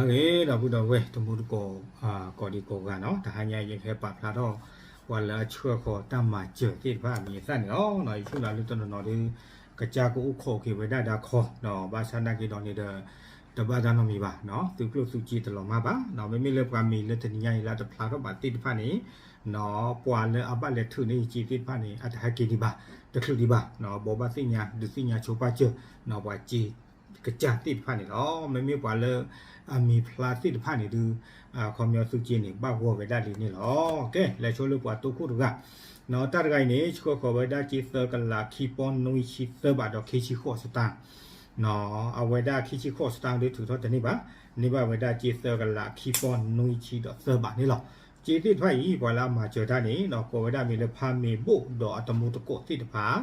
အဂ့ၤ ဒီပုၢ်ဒီဝဲၢ်တံၤသကိး ကိးဒံကိးဂၤနီၤ, တဟါညါယကဟဲပာ်ဖျါထီၣ် ပှၤလၢအဆှၢဃီၤတၢ်မၤစၢၤသ့ၣ်တဖၣ်အမံၤအသၣ်န့ၣ်လီၤ. ယဆိကမိၣ်လၢတနီၤနီၤဒီး ကစၢ်ကအိၣ်ခိးက့ၤဝဲဒၣ်ဒါခီ, ဘၣ်ဆၣ်နာ်က့ဒီးန့ၣ်ဒီး တဘၣ်တၢ်နီတမံၤဘၣ်, သုးကျိၣ်သုးစ့တလီၤမၢ်ဘၣ်. မ့မ့ၢ်လၢပှၤမံၤလၢတနံၤညါအံၤလၢတဖျါထီၣ်ဘၣ်သ့ၣ်တဖၣ်န့ၣ် ပှၤလၢအဘၣ်လဲၤထုးန့ၢ်စ့သ့ၣ်တဖၣ်န့ၣ် အတဟဲက့ၤဒံးဘၣ်, တချုးဒံးဘၣ်, ဘိးဘၣ်သ့ၣ်ညါ ဒုးသ့ၣ်ညါဆိပာ်စၢၤ ပှၤစ့ကစၢ်သ့ၣ်တဖၣ်န့ၣ်လီၤ. မ့မ့ၢ်ပှၤလၢအမံၤဖျါသ့ၣ်တဖၣ်န့ၣ်ဒုး ခီပညီသုးက့န့ၣ် ဘၣ်ဂီၢ်ဝဲဒၣ်လံန့ၣ်လီၤ. ကဲ လဲၤဆိလၢပှၤတိခိၣ်တဂၤ, တၢ်တဂၤအံၤန့ၣ် ဆှၢဃီၤဝဲဒၣ်စ့သၢကလးခံပီၢ်နွံဆံသၢဘးဒီးခံဆံဃိးစတၢၣ် အဝဲဒၣ်ခံဆံဃိးစတၢၣ်ဒုးထုးထီၣ်တန့ၢ်ဘၣ်, န့ၢ်ဘၣ်ဝဲဒၣ်စ့သၢကလးခံပီၢ်နွံဆံဒီးသၢဘးန့ၣ်လီၤ. စ့သ့ၣ်တဖၣ်အံၤ ပှၤလၢအမၤစၢၤတၢ်န့ၣ် ကိးဝဲဒၣ်မံၤလၢဖါမ့ၤဘိၣ်ဒီးအတံၤသကိးသ့ၣ်တဖၣ်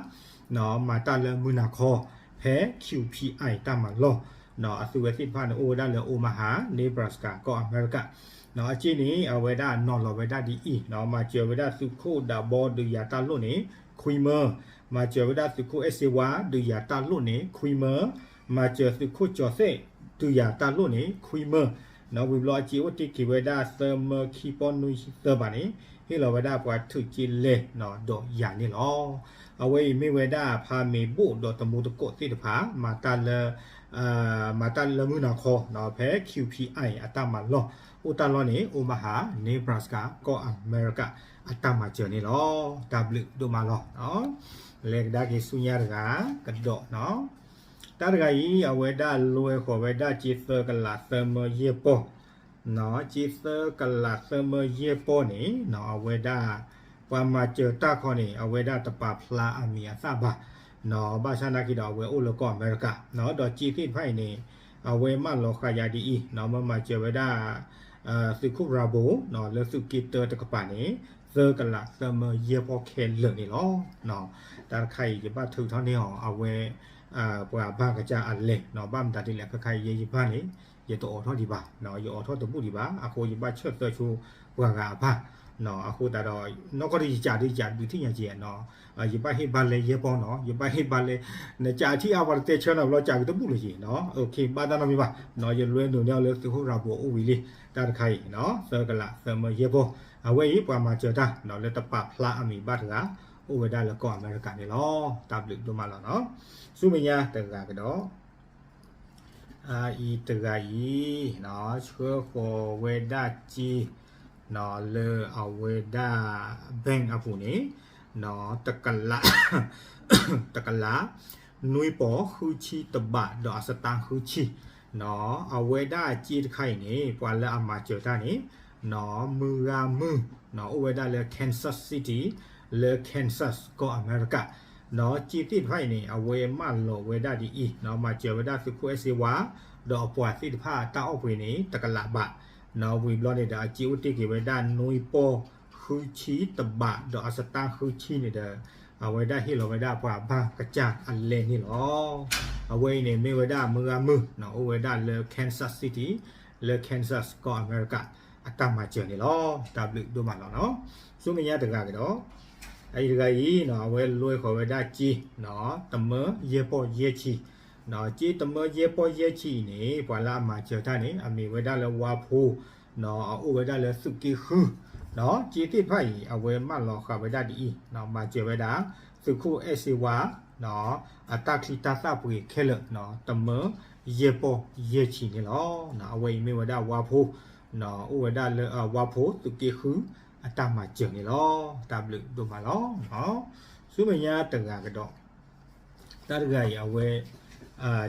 မၤတၢ်လၢမုၢ်နၤခီ ဖဲ Q P I တၢ်မၤလီၢ်, အသုဝဲသ့ၣ်တဖၣ်န့ၣ် အိၣ်ဝဲဒၣ်လၢ Omaha Nebraska ကီၢ်အမဲရကၤ, အစ့န့ၣ် အဝဲဒၣ်နီၤလီၤဝဲဒၣ်ဒ်အံၤ, မၤစၢၤဝဲဒၣ်သုးခိၣ်ဒးဘီဒုးယၤတၢ်လိၣ်န့ၣ် ခွံမၢ, မၤစၢၤဝဲဒၣ်သုးခိၣ်အဲၣ်စ့ဝါဒုးယၤတၢ်လိၣ်န့ၣ် ခွံမၢ, မၤစၢၤသုးခိၣ်ကၠီၤသဲးဒုးယၤတၢ်လိၣ်န့ၣ် ခွံမၢ, ဝံၤဘျီအစ့အိၣ်တ့ၢ်က့ၤဝဲဒၣ်သၢမၢခံပီၢ်နွံဆံသၢဘးန့ၣ် ဟ့ၣ်လီၤဝဲဒၣ်ပှၤထုးစ့လဲၤဒီးယၤန့ၣ်လီၤ. အဝဲအံၤမ့ၢ်ဝဲဒၣ်ဖါမ့ၤဘိၣ်ဒီးတံၤသကိးသ့ၣ်တဖၣ် မၤတၢ်လၢ မၤတၢ်လၢမုၢ်နၤခီ ဖဲ Q P I အတၢ်မၤလီၢ်, အိၣ်တၢ်လီၢ်န့ၣ် Omaha Nebraska ကီၢ်အမဲရကၤ အတၢ်မၤစၢၤန့ၣ်လီၤ. တၢ်ဘျုးဒိၣ်မးလီၤ. လဲၤကဒါက့ၤဆူညါတဂၤ ကဒီးနီၤ, တၢ်တဂၤအံၤ အဝဲဒၣ်လွဲဃီၤဝဲဒၣ်စ့သၢကလးသၢမၢယဲၢ်ပီၢ်, စ့သၢကလးသၢမၢယဲၢ်ပီၢ်န့ၣ် အဝဲဒၣ် ပှၤမၤစၢၤတၢ်ခီန့ၣ် အဝဲဒၣ်တပာ်ဖျါအမံၤအသၣ်ဘၣ်, ဘၣ်ဆၣ်နာ်က့ဒီးအဝဲအိၣ်လၢကီၢ်အမဲရကၤ, ဒီးစ့သ့ၣ်တဖၣ်အံၤန့ၣ် အဝဲမၢလီၤဃာ်ယၤဒ်အံၤ, မၢမၤစၢၤဝဲဒၣ် သုးခိၣ်ရၤဘိ လၢသုးက့တၢတကပၤန့ၣ် သၢကလးသၢမၢယဲၢ်ပီၢ်ခဲလၢာ်န့ၣ်လီၤ. တၢ်တခါအံၤ ယဘၣ်ထုးထီၣ်န့ၢ်အီၤ အဝဲ ပှၤဘၣ်ကစၢ်အလဲၤ, ဘၣ်မတၤဒ်လဲၣ် ခဲခါအံၤယဲယဘၣ်န့ၣ် ယတအိးထီၣ်ဒံးဘၣ်, ယအိးထီၣ်တဘူၣ်ဒံးဘၣ်, အဃိယဘၣ်ဆၢၣ်သၢဆိပှၤဂၤအဘၣ်, အဃိသတးဒီး နီၢ်ကီၢ်ဒီးယစံးဒ်ယစံးဒုးထံၣ်ညါက့ၤနီၤ, ယဘၣ်ဟ့ၣ်ဘါလဲယဲၢ်ပီၢ်နီၤ, ယဘၣ်ဟ့ၣ်ဘါလဲ နစံးထံၣ်အါပှၤတတဲဆၢနီၤ ဘျီစံးကတဘူၣ်လၢၤက့ၤနီၤ, ဘၣ်တၢ်နီတမံၤဘၣ်, ယလွဲနုာ်န့ၢ်အီၤလၢသုးခိၣ်ရၤဘိအိၣ်ဝံၤလံ, တၢ်တခါအံၤ သၢကလးသၢမၢယဲၢ်ပီၢ်, အဝဲအံၤပှၤမၤစၢၤတၢ် လၢတပာ်ဖျါအမံၤဘၣ်တဂၤ အိၣ်ဝဲဒၣ်လၢကီၢ်အမဲရကၤန့ၣ်လီၤ. တၢ်ဘျုးဒိၣ်မးလီၤနီၤ. ဆူမဲာ်ညါတဂၤကဒီး အအံၤတဂၤအံၤ ဆှၢဃီၤဝဲဒၣ်စ့ လၢအဝဲဒၣ် bank အပူၤန့ၣ် တကလး တကလး နွံပီၢ်ဃုဆံတဘးဒီးအစတၣ်ဃုဆံ, အဝဲဒၣ်စ့တခါအံၤန့ၣ် ပှၤလၢအမၤစၢၤတၢ်န့ၣ် မုၢ်ဂၤမုၢ် အိၣ်ဝဲဒၣ်လၢ Kansas City လၢ Kansas ကီၢ်အမဲရကၤ, စ့သ့ၣ်တဖၣ်အံၤန့ၣ် အဝဲမၢလီၤဝဲဒၣ်ဒ်အံၤ မၤစၢၤဝဲဒၣ်သုးခိၣ်အဲၣ်စ့ဝါ ဒီးအပှၤသ့ၣ်တဖၣ်တၢ်အီၣ်ပှ့ၤန့ၣ် တကလးဘး, ဝံၤဘျီန့ၣ်ဒီး အစ့အိၣ်တ့ၢ်က့ၤဝဲဒၣ် နွံပီၢ်ဃုဆံတဘးဒီးအစတၣ်ဃုဆံန့ၣ်ဒီး အဝဲဒၣ်ဟ့ၣ်လီၤဝဲဒၣ်ပှၤဘၣ်ကစၢ်အလဲန့ၣ်လီၤ. အဝဲအံၤန့ၣ် မ့ၢ်ဝဲဒၣ်မုၢ်ဂၤမုၢ် အိၣ်ဝဲဒၣ်လၢ Kansas City လၢ Kansas ကီၢ်အမဲရကၤ အတၢ်မၤစၢၤန့ၣ်လီၤ. တၢ်ဘျုးဒိၣ်မးလီၤနီၤ. ဆူမဲာ်ညါတဂၤကဒီး အအံၤတဂၤအံၤ အဝဲလွဲဃီၤဝဲဒၣ်စ့ တမၢယဲၢ်ပီၢ်ယဲၢ်ဆံ, စ့တမၢယဲၢ်ပီၢ်ယဲၢ်ဆံအံၤန့ၣ် ပှၤလၢအမၤစၢၤတၢ်န့ၣ် အမ့ၢ်ဝဲဒၣ်လၢဝါဖိ အအိၣ်ဝဲဒၣ်လၢသုးက့ဃု, စ့သ့ၣ်တဖၣ်အံၤ အဝဲမၢလီၤဃာ်ဝဲဒၣ်ဒ်အံၤ မၤစၢၤဝဲဒၣ် သုးခိၣ်အဲၣ်စ့ဝါ အတၢ်ချံတၢ်သၣ်ပှ့ၤခဲလၢာ် တမၢယဲၢ်ပီၢ်ယဲၢ်ဆံန့ၣ်လီၤ. အဝဲအံၤမ့ၢ်ဝဲဒၣ်ဝါဖိ အိၣ်ဝဲဒၣ်လၢဝါဖိသုးက့ဃု အတၢ်မၤစၢၤန့ၣ်လီၤ. တၢ်ဘျုးဒိၣ်မးလီၤ. ဆူမဲာ်ညါတဂၤကဒီး တၢ်တဂၤအံၤ အဝဲ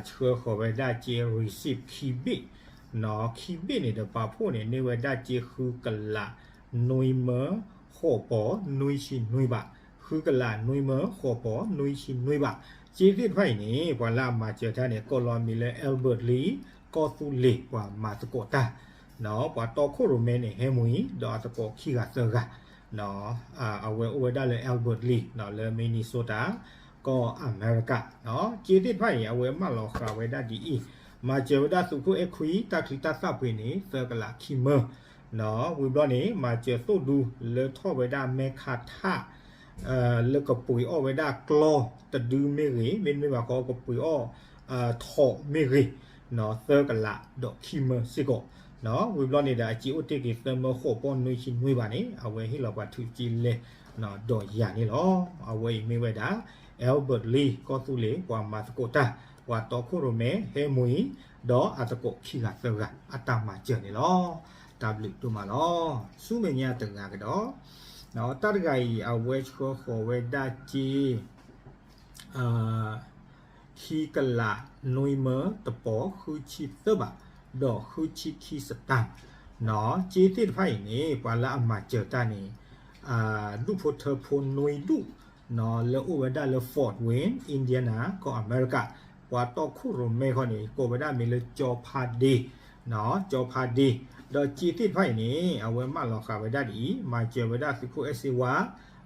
ဆှၢဃီၤဝဲဒၣ်စ့ receipt ခံဘ့ၣ်, ခံဘ့ၣ်န့ၣ်ဒီးပာ်ဖှိၣ်န့ၣ် န့ၢ်ဝဲဒၣ်စ့ဃုကလး နွံမၢ ဃိးပီၢ် နွံဆံနွံဘး, ဃုကလး နွံမၢ ဃိးပီၢ် နွံဆံနွံဘး. စ့သ့ၣ်တဖၣ်အံၤန့ၣ် ပှၤလၢအမၤစၢၤတၢ်န့ၣ် ကိးလီၤမံၤလၢ Albert Lee ကီၢ်သူလ့ၤ ပှၤမၤသကိးတၢ် ပှၤတီခိၣ်ရိၣ်မဲန့ၣ် ဟဲမံၤ ဒီးအသကိးခံဂၤသၢဂၤ, အဝဲအိၣ်ဝဲဒၣ်လၢ Albert Lee လၢ Minnesota ကီၢ်အမဲရကၤ, စ့သ့ၣ်တဖၣ်အံၤ အဝဲမၢလီၤဃာ်ဝဲဒၣ်ဒ်အံၤ, မၤစၢၤဝဲဒၣ်သုးခိၣ်အဲၣ်ခွံ တၢ်ချံတၢ်သၣ်ပှ့ၤန့ၣ် သၢကလးခံမၢ, ဝံၤဘျီန့ၣ် မၤစၢၤသိၣ်ဒူလၢထီၣ်ဝဲဒၣ်မဲခါထၣ် လၢကပှ့ၤအီၣ်ဝဲဒၣ်ကျီတဒုမ့ၢ်ဂ့ၤ, မ့တမ့ၢ်ဘၣ်ဃီကပှ့ၤအီၣ်ထိးမ့ၢ်ဂ့ၤ, သၢကလးဒီးခံမၢစ့ၢ်ကီး, ဝံၤဘျီန့ၣ်ဒီး အစ့အိၣ်တ့ၢ်က့ၤသၢမၢဃိးပီၢ်နွံဆံနွံဘးန့ၣ် အဝဲဟ့ၣ်လီၤပှၤထုးက့လဲၢ်ဒီးယၤန့ၣ်လီၤ. အဝဲအံၤမ့ၢ်ဝဲဒၣ် Albert Lee ကီၢ်သူလ့ၤ ပှၤမၤသကိးတၢ် ပှၤတီခိၣ်ရိၣ်မဲ ဟဲမူအံၤ ဒီးအသကိးခံဂၤသၢဂၤ အတၢ်မၤစၢၤန့ၣ်လီၤ. တၢ်ဘျုးဒိၣ်မးလီၤ. ဆူမဲာ်ညါတဂၤကဒီး, တၢ်တဂၤအံၤ အဝဲဆှၢဃီၤဝဲဒၣ်စ့ ခံကလးနွံမၢတပီၤ ဃုဆံသၢဘး ဒီးဃုဆံခံစတၢ်, စ့သ့ၣ်တဖၣ်အံၤန့ၣ် ပှၤလၢအမၤစၢၤတၢ်န့ၣ် ဒူၣ်ဖိထၢဖိနွံဒူၣ် လၢအိၣ်ဝဲဒၣ်လၢ Fort Wayne Indiana ကီၢ်အမဲရကၤ, ပှၤတီခိၣ်ရိၣ်မဲခီန့ၣ် ကိးဝဲဒၣ်မ့ၢ်လၢ ကၠီဖါဒ့, ကၠီဖါဒ့, ဒီးစ့သ့ၣ်တဖၣ်အံၤန့ၣ် အဝဲမၢလီၤဃာ်ဝဲဒၣ်ဒ်အံၤ, မၤစၢၤဝဲဒၣ်သုးခိၣ်အဲၣ်စ့ဝါ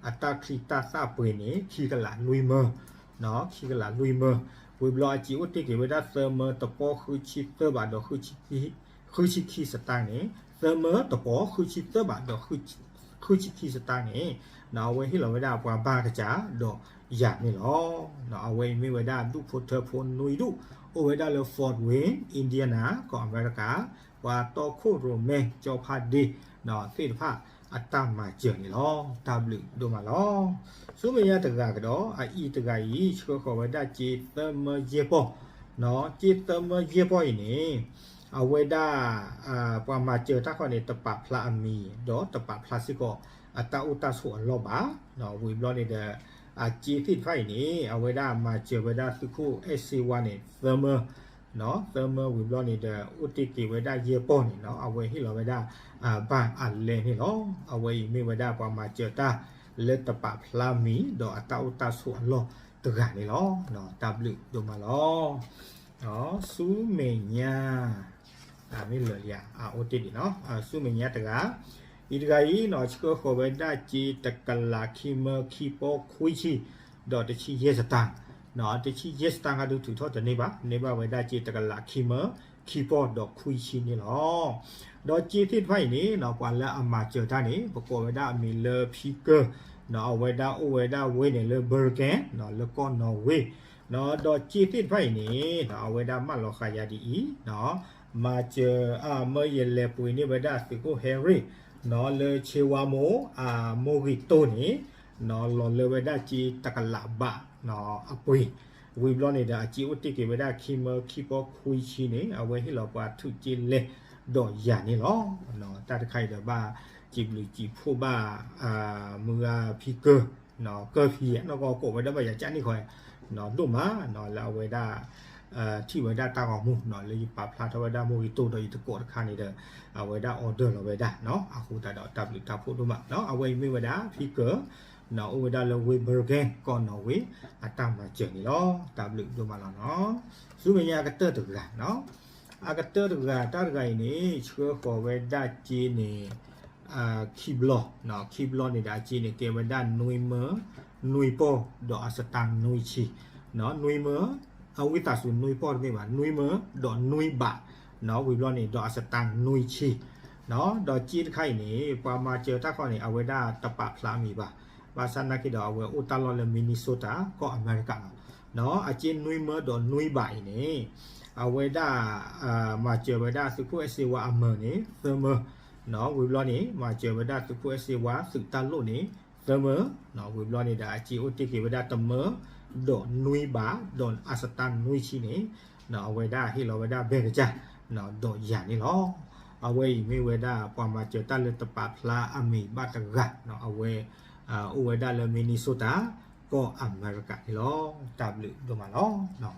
အတၢ်ချံတၢ်သၣ်ပှ့ၤန့ၣ် ခံကလးလွံၢ်မၢ ခံကလးလွံၢ်မၢ, ဝံၤဘျီအစ့အိၣ်တ့ၢ်က့ၤဝဲဒၣ် သၢမၢတပီၤ ဃုဆံသၢဘး ဒီး ဃုဆံခံစတၢ်န့ၣ်, သၢမၢတပီၤ ဃုဆံသၢဘး ဒီး ဃုဆံခံစတၢ်န့ၣ်, အဝဲဟ့ၣ်လီၤဝဲဒၣ်ပှၤဘၣ်ကစၢ်ဒီးယၤန့ၣ်လီၤ. အဝဲအံၤမ့ၢ်ဝဲဒၣ်ဒူၣ်ဖိထၢဖိနွံဒူၣ် အိၣ်ဝဲဒၣ်လၢ Fort Wayne Indiana ကီၢ်အမဲရကၤ, ပှၤတီခိၣ်ရိၣ်မဲ ကၠီဖါဒ့ သ့ၣ်တဖၣ် အတၢ်မၤစၢၤန့ၣ်လီၤ. တၢ်ဘျုးဒိၣ်မးလီၤ. ဆူမဲာ်ညါတဂၤကဒီး အအံၤတဂၤအံၤ ဆှၢဃီၤဝဲဒၣ်စ့သၢမၢယဲၢ်ပီၢ်, စ့သၢမၢယဲၢ်ပီၢ်အံၤန့ၣ် အဝဲဒၣ် ပှၤမၤစၢၤတၢ်ခီန့ၣ် တပာ်ဖျါအမံၤ ဒီးတပာ်ဖျါစ့ၢ်ကီး အတၢ်အိၣ်တၢ်ဆိးအလီၢ်ဘၣ်. ဝံၤဘျီန့ၣ်ဒီး အစ့သ့ၣ်တဖၣ်အံၤန့ၣ် အဝဲဒၣ်မၤစၢၤဝဲဒၣ်သုးခိၣ်အဲၣ်စ့ဝါန့ၣ် သၢမၢ သၢမၢဝံၤဘျီန့ၣ်ဒီး အိၣ်တ့ၢ်က့ၤဝဲဒၣ်ယဲၢ်ပီၢ်န့ၣ် အဝဲဟ့ၣ်လီၤဝဲဒၣ် ဘၣ်အလဲန့ၣ်လီၤ. အဝဲအံၤမ့ၢ်ဝဲဒၣ်ပှၤမၤစၢၤတၢ်လၢတပာ်ဖျါမံၤ ဒီးအတၢ်အိၣ်တၢ်ဆိးအလီၢ်တဂၤန့ၣ်လီၤ. တၢ်ဘျုးဒိၣ်မးလီၤ. ဆူမဲာ်ညါ မ့ၢ်လၢာ်လံဧါ, အိၣ်တ့ၢ်ဒံးနီၤ, ဆူမဲာ်ညါတဂၤ, အံၤတဂၤအံၤနီၤ ဆှၢဃီၤဝဲဒၣ်စ့တကလးခံမၢခံပီၢ်ခွံဆံ ဒီးတဆံယဲၢ်စတၢ်, တဆံယဲၢ်စတၢ်ခါဒုးထုးထီၣ်တန့ၢ်ဘၣ်, န့ၢ်ဘၣ်ဝဲဒၣ်စ့တကလးခံမၢခံပီၢ်ဒီးခွံဆံန့ၣ်လီၤ. ဒီးစ့သ့ၣ်တဖၣ်အံၤန့ၣ်နီၤ ပှၤလၢအမၤစၢၤတၢ်န့ၣ် ပကိးဝဲဒၣ်အမံၤလၢဖံကၢ, အဝဲဒၣ်အိၣ်ဝဲဒၣ်ဝ့ၢ်န့ၣ်လၢ Bergen လၢကီၢ်နီၣ်ဝ့ၢ်, ဒီးစ့သ့ၣ်တဖၣ်အံၤန့ၣ် အဝဲဒၣ်မၢလီၤဃာ်ယၤဒ်အံၤ, မၤစၢၤ မၢယလဲၤပှ့ၤန့ၢ်ဝဲဒၣ်သုးခိၣ် Harry နီၤ လၢဆ့ဝါမိၢ် အမိၢ်ဂံၢ်တိၢ်န့ၣ် နီၤလီၤလၢဝဲဒၣ်စ့တကလးဘးအပှ့ၤ, ဝံၤဘျီန့ၣ်ဒီး အစ့အိၣ်တ့ၢ်က့ၤဝဲဒၣ်ခံမၢခံပီၢ်ခွံဆံန့ၣ် အဝဲဟ့ၣ်လီၤပှၤထုးက့လဲၢ်ဒီးယၤန့ၣ်လီၤ. တၢ်တခါအံၤဒီးဘၣ်စံးဘျုးစံးဖှိၣ်ဘၣ် မုၢ်ဂၤဖံကၢ ကၢဖံနီၢ်ကီၢ်ကိးဝဲဒၣ်ဘၣ်ယၤကၠၢ်န့ၣ်ခီ ဒိၣ်မးနီၤ လၢအဝဲဒၣ် ထံၣ်ဝဲဒၣ်တၢ်ဂီၤမူနီၤ လၢယပာ်ဖျါထီၣ်ဝဲဒၣ်မိၢ်ဂံၢ်တိၢ်ဒီးယတကိးတခါန့ၣ်ဒီး အဝဲဒၣ် order လီၤဝဲဒၣ်နီၤ အဃိသတးဒီးတၢ်ဘျုးတၢ်ဖှိၣ်ဒိၣ်မးနီၤ အဝဲအံၤမ့ၢ်ဝဲဒၣ်ဖံကၢ နီၤ အိၣ်ဝဲဒၣ်လၢဝ့ၢ် Bergen ကီၢ်နီၣ်ဝ့ၢ် အတၢ်မၤစၢၤန့ၣ်လီၤ. တၢ်ဘျုးဒိၣ်မးလီၤနီၤ ဆူမဲာ်ညါအကတၢၢ်တဂၤနီၤ အကတၢၢ်တဂၤ တၢ်တဂၤအံၤန့ၣ် ဆှၢဃီၤဝဲဒၣ်စ့န့ၣ် ခံဘျီ, ခံဘျီန့ၣ်ဒီးအစ့န့ၣ် ကဲဝဲဒၣ်နွံမၢ နွံပီၢ် ဒီးအစတၢ်နွံဆံ, နွံမၢ အဝံသးစူၤနွံပီၢ်တမ့ၢ်ဘၣ် နွံမၢ ဒီးနွံဘး, ဝံၤဘျီန့ၣ် ဒီးအစတၢ်နွံဆံ, ဒီးစ့တခါအံၤန့ၣ် ပှၤမၤစၢၤတၢ်ခီန့ၣ် အဝဲဒၣ်တပာ်ဖျါအမံၤဘၣ်, ဘၣ်ဆၣ်နာ်က့ဒီး အဝဲအိၣ်တၢ်လီၢ်လၢ Minnesota ကီၢ်အမဲရကၤလီၤ. အစ့နွံမၢဒီးနွံဘးအံၤန့ၣ် အဝဲဒၣ် မၤစၢၤဝဲဒၣ်သုးခိၣ်အဲၣ်စ့ဝါအမၢန့ၣ် သၢမၢ, ဝံၤဘျီန့ၣ် မၤစၢၤဝဲဒၣ်သုးခိၣ်အဲၣ်စ့ဝါသုးတၢ်လိၣ်န့ၣ် သၢမၢ, ဝံၤဘျီန့ၣ်ဒီး အစ့အိၣ်တ့ၢ်က့ၤဝဲဒၣ်တမၢ ဒီးနွံဘး ဒီးအစတၢ်နွံဆံန့ၣ် အဝဲဒၣ်ဟ့ၣ်လီၤဝဲဒၣ်ဘဲၣ်ကစၢ် ဒီးယၤန့ၣ်လီၤ. အဝဲအံၤမ့ၢ်ဝဲဒၣ်ပှၤမၤစၢၤတၢ်လၢတပာ်ဖျါအမံၤဘၣ်တဂၤ, အဝဲ အိၣ်ဝဲဒၣ်လၢ Minnesota ကီၢ်အမဲရကၤန့ၣ်လီၤ. တၢ်ဘျုးဒိၣ်မးလီၤ.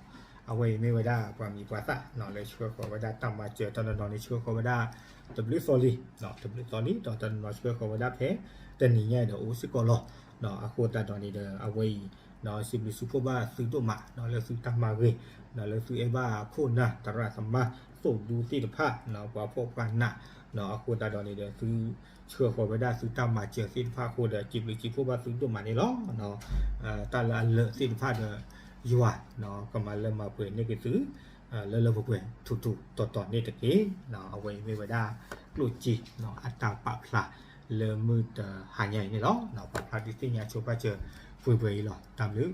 အဝဲအံၤမ့ၢ်ဝဲဒၣ်ပှၤမံၤပှၤသၣ် လၢဆှၢဃီၤဝဲဒၣ်တၢ်မၤစၢၤတနီၤနီၤန့ၣ် ဆှၢဃီၤဝဲဒၣ် တဘျုးသီလံ, တဘျုးသီလံ ဒီးတနီၤနီၤဆှၢဃီၤဝဲဒၣ်ဖဲ တနံၤညါအံၤဒီးအိၣ်စ့ၢ်ကီးလီၤ. အဃိသတးဒီးန့ၣ်ဒီး အဝဲအံၤ စံးဘျုးစံးဖှိၣ်ဘၣ်သုဒိၣ်မး လၢသုတၢ်မၤဂ့ၤ လၢသုအဲၣ်ဘၣ်ခိၣ်နၢ်သရၣ်သမါ သိၣ်ဒူသ့ၣ်တဖၣ် ပှၤဖှီၣ်ပှၤနး အဃိသတးဒီးန့ၣ်ဒီး သုဆှၢဃီၤဝဲဒၣ်သုတၢ်မၤစၢၤသ့ၣ်တဖၣ်အဃိဒီး စံးဘျုးစံးဖှိၣ်ဘၣ်သုဒိၣ်မးန့ၣ်လီၤ. တၢ်လၢအလၢာ်သ့ၣ်တဖၣ်ဒီး ယွၤ ကမၤလၢမၤပှဲၤန့ၢ်က့ၤသု လၢလၢပှဲၤပှဲၤထူးထူးတီၤတီၤန့ၣ်တက့ၢ်. အဝဲအံၤမ့ၢ်ဝဲဒၣ် ကျိၣ်စ့ အတၢ်ပာ်ဖျါ လၢမုၢ်တဟါညါအံၤန့ၣ်လီၤ. ပာ်ဖျါဒုးသ့ၣ်ညါဆိပာ်စၢၤပှဲၤပှဲၤအံၤလီၤ. တၢ်ဘျုး